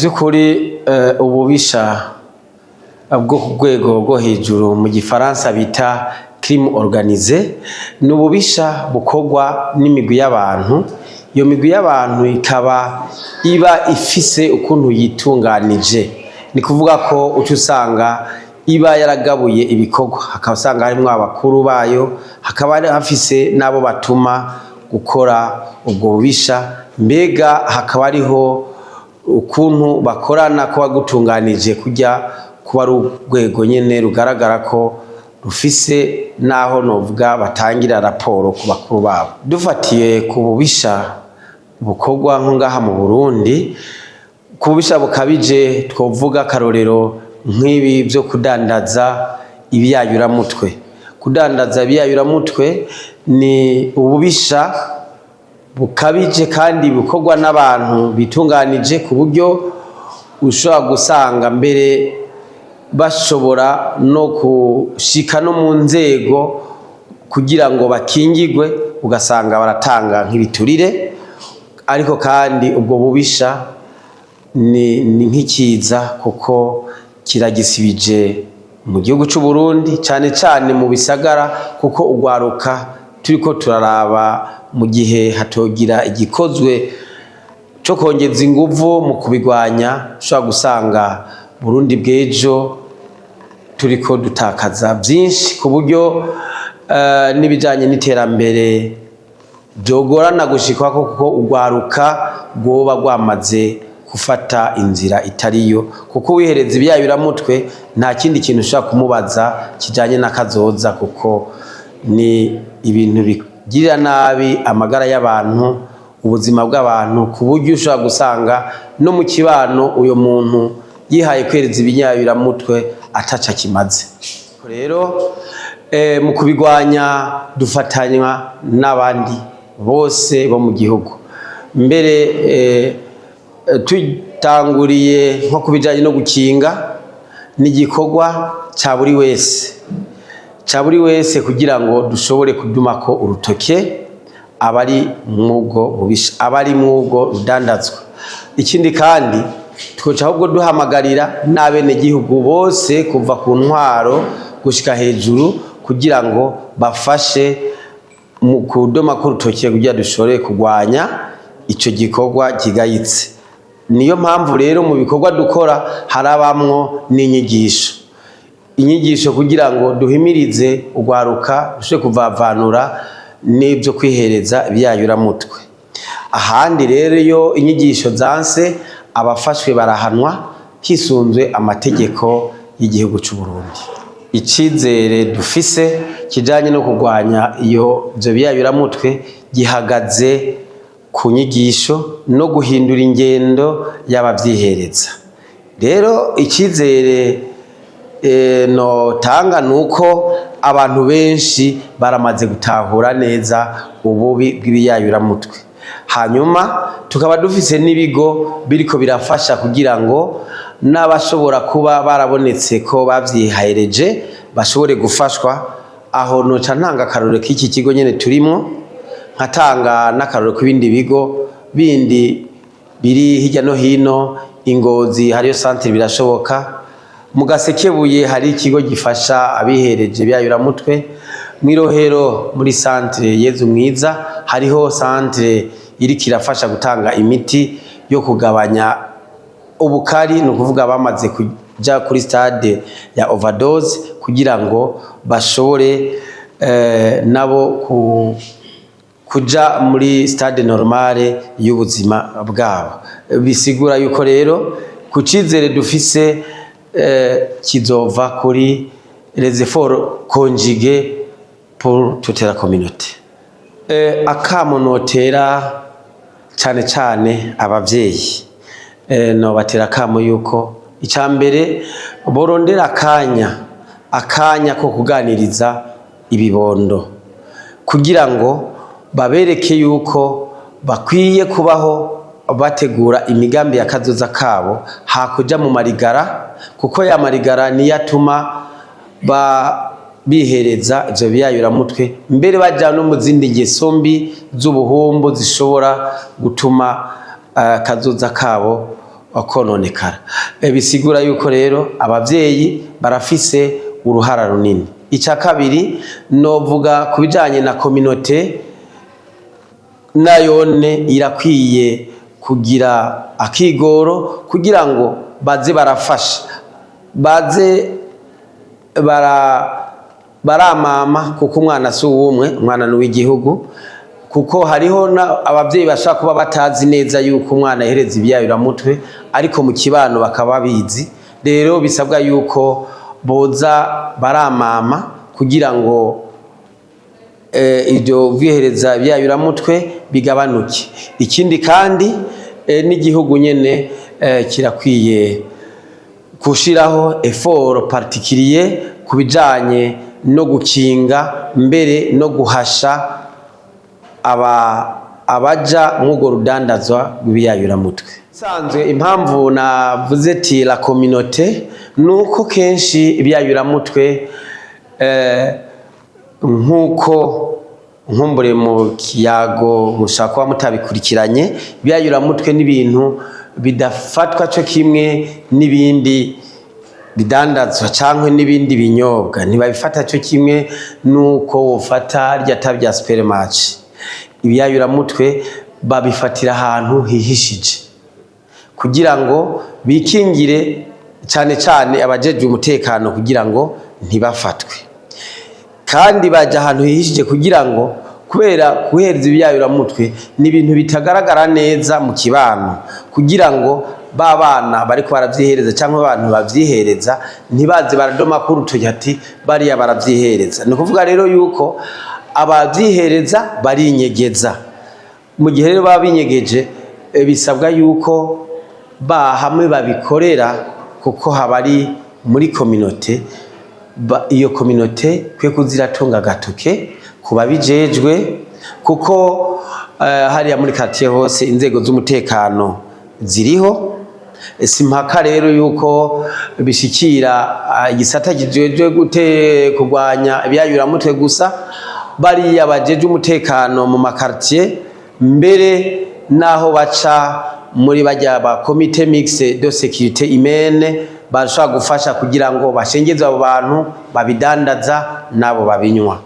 Vy'ukuri, ububisha bwo ku rwego rwo hejuru, mu gifaransa bita crime organisé, ni ububisha bukorwa n'imigwi y'abantu. Iyo migwi y'abantu ikaba iba ifise ukuntu yitunganije, ni kuvuga ko uca usanga iba yaragabuye ibikorwa, hakaba usanga harimwo abakuru bayo, hakaba hafise n'abo batuma gukora ubwo bubisha. Mbega hakaba hariho ukuntu bakorana, kuba gutunganije kurya kuba ari urwego nyene rugaragara ko rufise n'aho novuga batangira raporo ku bakuru babo. Dufatiye ku bubisha bukorwa nko ngaha mu Burundi, ku bubisha bukabije, twovuga akarorero nk'ibi vyo kudandaza ibiyayuramutwe. Kudandaza ibiyayuramutwe ni ububisha bukabije kandi bukorwa n'abantu bitunganije, ku buryo ushobora gusanga mbere bashobora no gushika no mu nzego kugira ngo bakingigwe, ugasanga baratanga nk'ibiturire. Ariko kandi ubwo bubisha ni nk'ikiza, kuko kiragisibije mu gihugu c'u Burundi, cane cane mu bisagara, kuko urwaruka turiko turaraba, mu gihe hatogira igikozwe co kongeza inguvu mu kubigwanya, ushobora gusanga Burundi bw'ejo turiko dutakaza vyinshi, ku buryo n'ibijanye n'iterambere vyogorana gushikwako, kuko urwaruka rwoba rwamaze gufata inzira itariyo. Kuko uwihereza ibiyayuramutwe nta kindi kintu ushobora kumubaza kijanye n'akazoza, kuko ni ibintu bigirira nabi amagara y'abantu, ubuzima bw'abantu, ku buryo ushobora gusanga no mu kibano uyo muntu yihaye kwereza ibiyayuramutwe ataca kimaze. Rero mu kubigwanya dufatanywa n'abandi bose bo mu gihugu. Mbere tutanguriye nko ku bijanye no gukinga, ni igikorwa ca buri wese, ca buri wese, kugira ngo dushobore kudumako urutoke abari mwubwo bubisha, abari mwubwo rudandazwa. Ikindi kandi, twoca ahubwo duhamagarira n'abenegihugu bose, kuva ku ntwaro gushika hejuru, kugira ngo bafashe mu kudoma k'urutoke kugira dushobore kurwanya ico gikorwa kigayitse. Niyo mpamvu rero mu bikorwa dukora harabamwo n'inyigisho, inyigisho kugira ngo duhimirize urwaruka rushobore kuvavanura n'ibyo kwihereza ibiyayuramutwe. Ahandi rero, iyo inyigisho zanse, abafashwe barahanwa hisunzwe amategeko y'igihugu c'u Burundi. Icizere dufise kijanye no kurwanya iyo ivyo biyayuramutwe gihagaze ku nyigisho no guhindura ingendo y'abavyihereza. Rero icizere notanga nuko abantu benshi baramaze gutahura neza ububi bw'ibiyayuramutwe, hanyuma tukaba dufise n'ibigo biriko birafasha kugira ngo n'abashobora kuba barabonetse ko bavyihereje bashobore gufashwa. Aho noca ntanga akarorero k'iki kigo nyene turimwo, nkatanga n'akarorero k'ibindi bigo bindi biri hirya no hino. Ingozi hariyo centre Birashoboka, mu Gasekebuye hari ikigo gifasha abihereje ibiyayuramutwe, mw'irohero muri centre Yezu Mwiza hariho centre iriko irafasha gutanga imiti yo kugabanya ubukari, ni ukuvuga bamaze kuja kuri stade ya overdose, kugira ngo bashobore nabo kuja muri stade normale y'ubuzima bwabo. Bisigura yuko rero ku cizere dufise kizova kuri les efforts conjugués pour toute la communauté. Akamo notera cane cane abavyeyi, nobatera akamo yuko ica mbere borondera akanya ko kuganiriza ibibondo, kugira ngo babereke yuko bakwiye kubaho bategura imigambi ya kazoza kabo, hakuja mu marigara, kuko ya marigara niyo atuma bihereza ivyo biyayuramutwe, mbere baja no mu zindi ngeso mbi z'ubuhumbu zishobora gutuma kazoza kabo. kononekara. Bisigura yuko rero abavyeyi barafise uruhara runini. Icya kabiri, novuga ku bijanye na communauté, nayone irakwiye kugira akigoro kugira ngo baze barafasha, baze baramama, kuko umwana si uw'umwe, umwana ni uw'igihugu. Kuko hariho abavyeyi bashobora kuba batazi neza yuko umwana ahereza ibiyayuramutwe, ariko mu kibano bakaba babizi. Rero bisabwa yuko boza baramama kugira ngo ibyo bwihereza ibiyayuramutwe bigabanuke. Ikindi kandi, n'igihugu nyene kirakwiye gushiraho effort particulier ku bijanye no gukinga, mbere no guhasha abaja mw'urwo rudandazwa rw'ibiyayuramutwe. Sanzwe impamvu navuze ati la communauté, nuko kenshi ibiyayuramutwe, nk'uko nkumbure mu kiyago mushaka kuba mutabikurikiranye, ibiyayuramutwe n'ibintu bidafatwa co kimwe n'ibindi bidandazwa canke n'ibindi binyobwa. Ntibabifata co kimwe nuko wofata rya tabi rya supermatch. Ibiyayuramutwe babifatira ahantu hihishije kugira ngo bikingire, cane cane abajejwe umutekano, kugira ngo ntibafatwe. Kandi baja ahantu hihishije kugira ngo, kubera guhereza ibiyayuramutwe ni ibintu bitagaragara neza mu kibano, kugira ngo ba bana bariko baravyihereza cyangwa abantu bavyihereza ntibaze baradoma ku urutoki ati bariya baravyihereza. Ni ukuvuga rero yuko abavyihereza barinyegeza. Mu gihe rero baba binyegeje, bisabwa yuko ba hamwe babikorera, kuko haba ari muri communauté, iyo communauté kwe kuziratunga agatoke ku babijejwe, kuko hariya muri quartier hose inzego z'umutekano ziriho. Si impaka rero yuko bishikira igisata kijejwe gute kurwanya ibiyayuramutwe gusa. Bariya bajeje umutekano mu ma quartier, mbere naho baca muri bajya ba comité mixte de sécurité humaine, bashobora gufasha kugira ngo bashengeze abo bantu babidandaza n'abo babinywa.